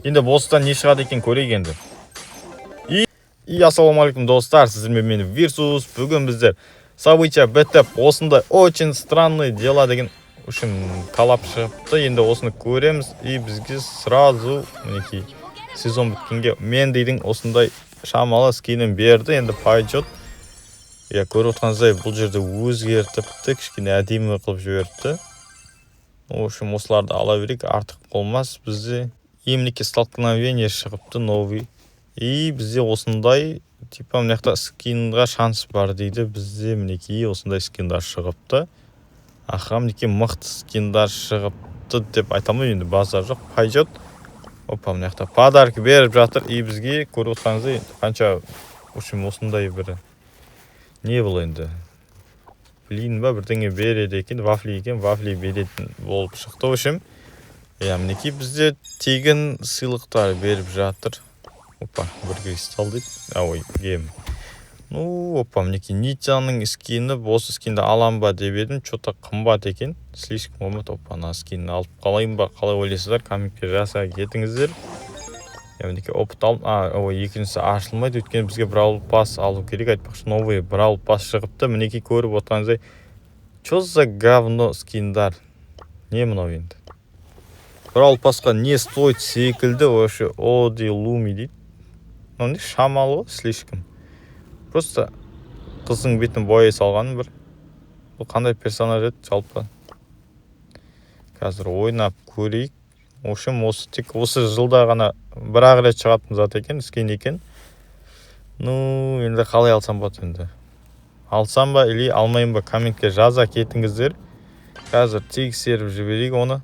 Енді осыдан не шығады екен, көрейік енді. И ассалаумағалейкум, достар, сіздермен мен, Вирсус. Бүгін біздер события бітіп, осындай «Очень странные дела» деген үшін коллаб шығыпты. Енді осыны көреміз. И бізге сразу, мінекей, сезон біткенге Мендидің осындай шамалы скинін берді. Енді пойдет. Иә, көріп отырғаныңыздай, бұл жерде өзгертіпті, кішкене әдемі қылып жіберіпті. В общем, осыларды ала берейік, артық болмас бізде. И мінекей, столкновение шығыпты новый. И бізде осындай, типа, мына жақта скинға шанс бар дейді. Бізде, мінекей, осындай скиндар шығыпты. Аха, мінекей, мықты скиндар шығыпты деп айта алмаймын енді, базар жоқ, пойдет. Опа, мына жақта подарок беріп жатыр. И бізге, көріп отырғаныңыздай, қанша, в общем, осындай бір не бұл енді, блин ба, бірдеңе береді екен, вафли екен, вафли беретін болып шықты. В общем, иә, мінекей, бізде тегін сыйлықтар беріп жатыр. Опа, бір кристалл дейді, а, ой, гем. Ну, опа, мінекей, Нитаның скині. Осы скинді алам ба деп едім, че то қымбат екен, слишком қымбат. Опа, ана скинді алып қалайын ба, қалай ойлайсыздар? Комментке жаза кетіңіздер. Иә, мінекей, опыт алдым. А, ой, екіншісі ашылмайды, өйткені бізге браул пасс алу керек. Айтпақшы, новый браул пасс шығыпты. Мінекей, көріп отырғаныңыздай, че за говно скиндар, не мынау енді? Браул пассқа не стоит секілді вообще. Оди Луми дейді. Мынау не, шамалы ғой, слишком. Просто қыздың бетін бояй салған бір. Бұл қандай персонаж еді жалпы? Қазір ойнап көрейік. В общем, осы тек осы жылда ғана бір ақ рет шығатын зат екен, скин екен. Ну, енді қалай алсам болады енді? Алсам ба или алмайын ба? Комментке жаза кетіңіздер. Қазір тексеріп жіберейік оны.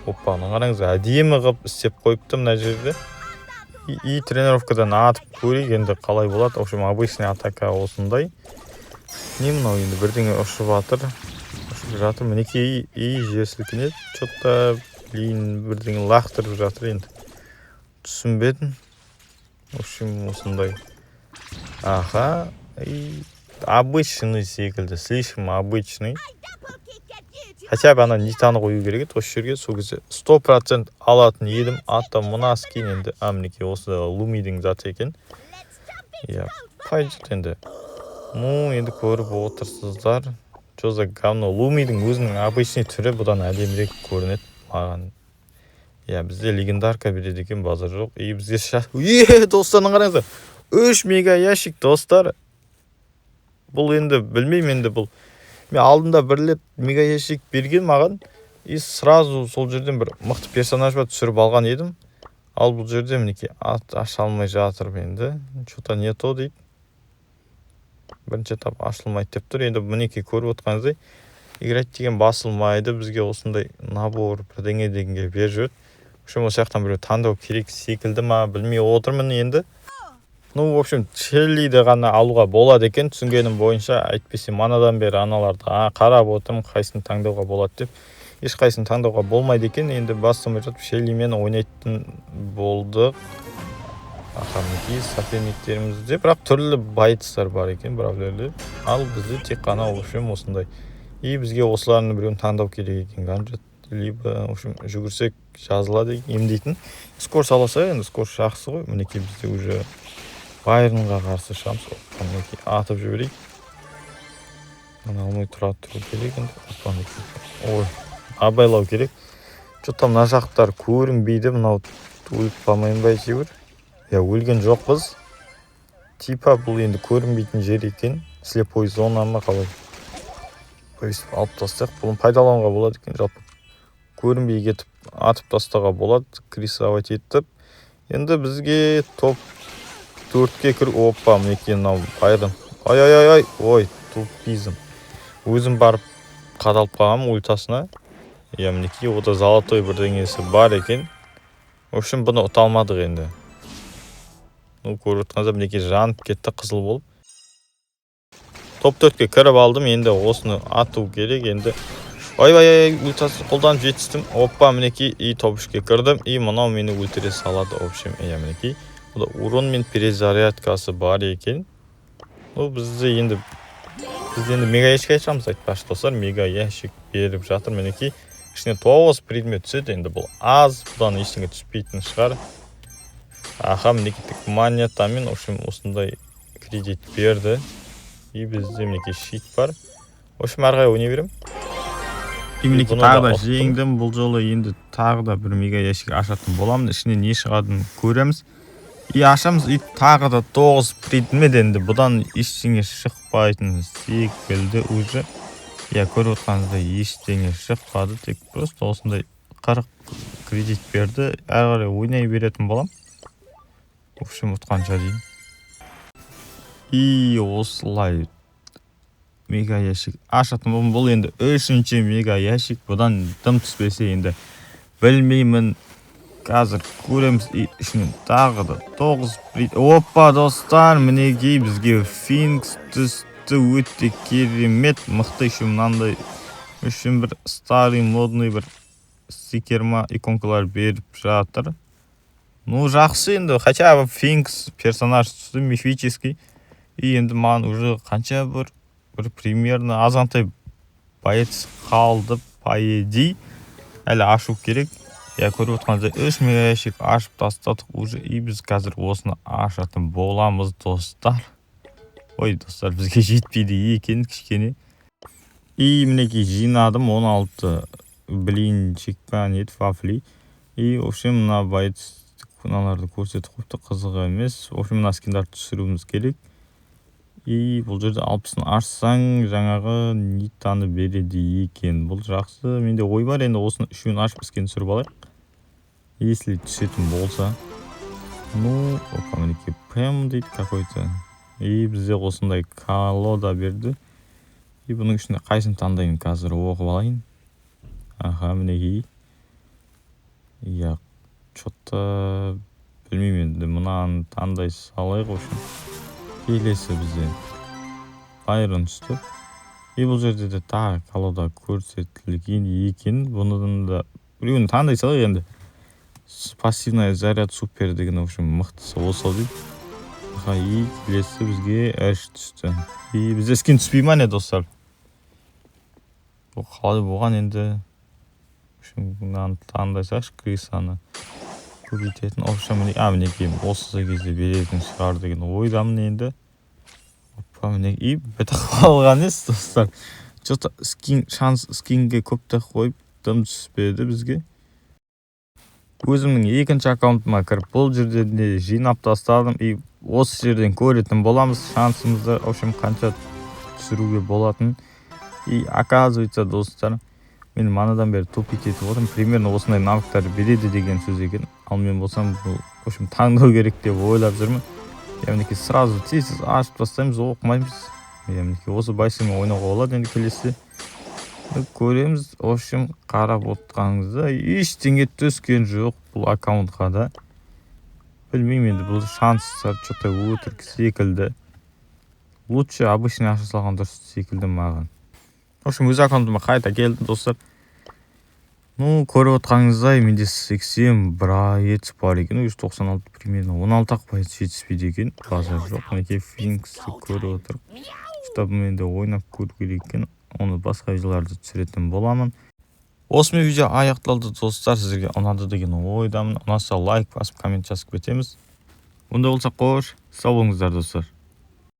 Опа, мына қараңыз, әдемі қылып істеп қойыпты мына жерде. И тренировкадан атып көрейік енді, қалай болады. В общем, обычный атака осындай. Не мынау енді? Бірдеңе ұшып жатыр, ұшып жатыр, мінекей. И жер сілкінеді че то, блин, бірдеңе лақтырып жатыр енді, түсінбедім. В общем, осындай. Аха, и обычный секілді, слишком обычный. Хотя бы ана Нитаны қою керек еді осы жерге, сол кезде 100% алатын едім. Аты мына скин енді. А, мінекей, осы Лумидің заты екен. Иә, пойдет енді. Ну, енді көріп отырсыздар, че за говно? Лумидің өзінің обычный түрі бұдан әдемірек көрінеді маған. Иә, бізде легендарка береді екен, базар жоқ. И бізге е, достар, мына қараңыздар, үш мега ящик, достар. Бұл енді, білмеймін енді, бұл мен алдында бір рет мега ящик берген маған, и сразу сол жерден бір мықты персонаж бар, түсіріп алған едім. Ал бұл жерде, мінекей, ат аша алмай жатырмын енді. че то не то дейді, бірінші этап ашылмайды деп тұр. Енді, мінекей, көріп отырғаныңыздай, играть деген басылмайды. Бізге осындай набор бірдеңе дегенге беріп жіберді. В общем, осы жақтан біреу таңдау керек секілді ма, білмей отырмын енді. Ну, в общем, Шеллиді ғана алуға болады екен, түсінгенім бойынша. Әйтпесе манадан бері аналарды қарап отырмын, қайсысын таңдауға болады деп. Ешқайсысын таңдауға болмайды екен. Енді бастамай жатып, Шеллимен ойнайтын болдық. Аха, мінекей, соперниктерімізде бірақ түрлі бойцтар бар екен, бравлерлер. Ал бізде тек қана, в общем, осындай. И бізге осылардың біреуін таңдау керек екен, гаджет либо, в общем, жүгірсек жазылады екен, емдейтін. Скорость ала енді, скорость жақсы ғой. Мінекей, бізде уже Байронға қарсы шығамыз. Опа, мінекей, атып жіберейік. Ана алмай тұра тұру керек енді. Опа, мінекей, ой, абайлау керек. Че то мына жақтар көрінбейді. Мынау өліп қалмайын ба әйтеуір. Иә, өлген жоқпыз. Типа бұл енді көрінбейтін жер екен, слепой зона ма, қалай? Өйстіп алып тастайық. Бұны пайдалануға болады екен жалпы, көрінбей кетіп атып тастауға болады, крысовать етіп. Енді бізге топ 4-ке кір. Опа, мінекей, мынау Байрон. Ай, ай, ай, ай, ой, тупизм, өзім барып қадалып қалғанмын ультасына. Иә, мінекей, ода золотой бірдеңесі бар екен. В общем, бұны ұта алмадық енді. Ну, көріп отырғаныңыздай, мінекей, жанып кетті қызыл болып. Топ 4-ке кіріп алдым. Енді осыны ату керек енді. Ойбай, ай, ультасын қолданып жетістім. Опа, мінекей, и топ 3-ке кірдім. И мынау мені өлтіре салады, в общем. Иә, мінекей, бұда урон мен перезарядкасы бар екен. Ну, бізде енді мега ящик ашамыз. Айтпақшы, достар, мега ящик беріп жатыр, мінекей. Ішіне тоғыз предмет түседі. Енді бұл аз, бұдан ештеңе түспейтін шығар. Аха, мінекей, тек монетамен, в общем, осындай кредит берді. И бізде, мінекей, щит бар. В общем, ары қарай ойнай беремін. И мінекей, Бұны да тағы да ұттым. жеңдім. Бұл жолы енді тағы да бір мега ящик ашатын боламын. Ішінен не шығатынын көреміз. И ашамыз, и тағы да тоғыз предмет. Енді бұдан ештеңе шықпайтын секілді уже. Иә, көріп отырғаныңыздай, ештеңе шықпады, тек просто осындай 40 кредит берді. Әрі қарай ойнай беретін боламын, в общем, ұтқанша дейін. И осылай мега ящик ашатын боламын. Бұл енді үшінші мега ящик. Бұдан дым түспесе, енді білмеймін, қазір көреміз. И ішінен тағы да тоғыз. Опа, достар, мінекей, бізге Финкс түсті. Өте керемет, мықты. Еще мынандай үшін бір старый модный бір стикер ма, иконкалар беріп жатыр. Ну, жақсы енді, хотя бы Финкс персонаж түсті, мифический. И енді маған уже қанша, бір примерно азғантай боец қалды, по идее, әлі ашу керек. Иә, көріп отырғаныңыздай, үш мега ящик ашып тастадық уже. И біз қазір осыны ашатын боламыз, достар. Ой, достар, бізге жетпейді екен кішкене. И мінекей, жинадым 16 блинчик па, не еді, вафли. И, в общем, мына боец, мыналарды көрсетіп қойыпты, қызық емес. В общем, мына скиндарды түсіруіміз керек. И бұл жерде 60-ын ашсаң, жаңағы Нитаны береді екен. Бұл жақсы. Менде ой бар, енді осыны үшеуін ашып, скин түсіріп алайық, если түсетін болса. Ну, опа, мінекей, Пэм дейді какой-то. И бізде осындай колода берді. И бұның ішінде қайсысын таңдайын, қазір оқып алайын. Аха, мінекей. Иә, че-то білмеймін, енді мынаны таңдай салайық. В общем, келесі бізде Байрон түсті. И бұл жерде де тағы колода көрсетілген екен. Бұның да біреуін таңдай салайық енді. Пассивный заряд супер деген, в общем, мықтысы осы ау деймін. Аха, и келесі бізге Эш түсті. И бізде скин түспей ма, не, достар? Бұл қалай болған енді? В общем, мынаны таңдай салайықшы, крысаны көбейтетін. В общем, міне, а, мінекей, осы кезде беретін шығар деген ойдамын енді. Опа, міне, и бітіп қалған емес, достар. Че-то скин, шанс скинге көптеп қойып, дым түспеді бізге. Өзімнің екінші аккаунтыма кіріп, бұл жерде де жинап тастадым. И осы жерден көретін боламыз шансымызды, в общем, қанша түсіруге болатын. И оказывается, достар, мен манадан бері тупить етіп отырмын. Примерно осындай навыктар береді деген сөз екен. Ал мен болсам, бұл, в общем, таңдау керек деп ойлап жүрмін. Иә, мінекей, сразу тез тез ашып тастаймыз, оқымаймыз. Иә, мінекей, осы байсымен ойнауға болады енді келесіде. Көреміз. В общем, қарап отырғаныңызда, ештеңе түскен жоқ бұл аккаунтқа да. Білмеймін енді, бұл шанстар че-то өтірік секілді. Лучше обычный аша салған дұрыс секілді маған. В общем, өз аккаунтыма қайта келдім, достар. Ну, көріп отырғаныңыздай, менде 80 боец бар екен, уже 96, примерно 16 ақ боец жетіспейді екен, базар жоқ. Мінекей, Финксті көріп отырмық. Чтобы мен де ойнап көру керек екен оны, басқа видеоларды түсіретін боламын. Осымен видео аяқталды, достар. Сіздерге ұнады деген ойдамын. Ұнаса, лайк басып, коммент жазып кетеміз. Онда болса, қош сау болыңыздар, достар.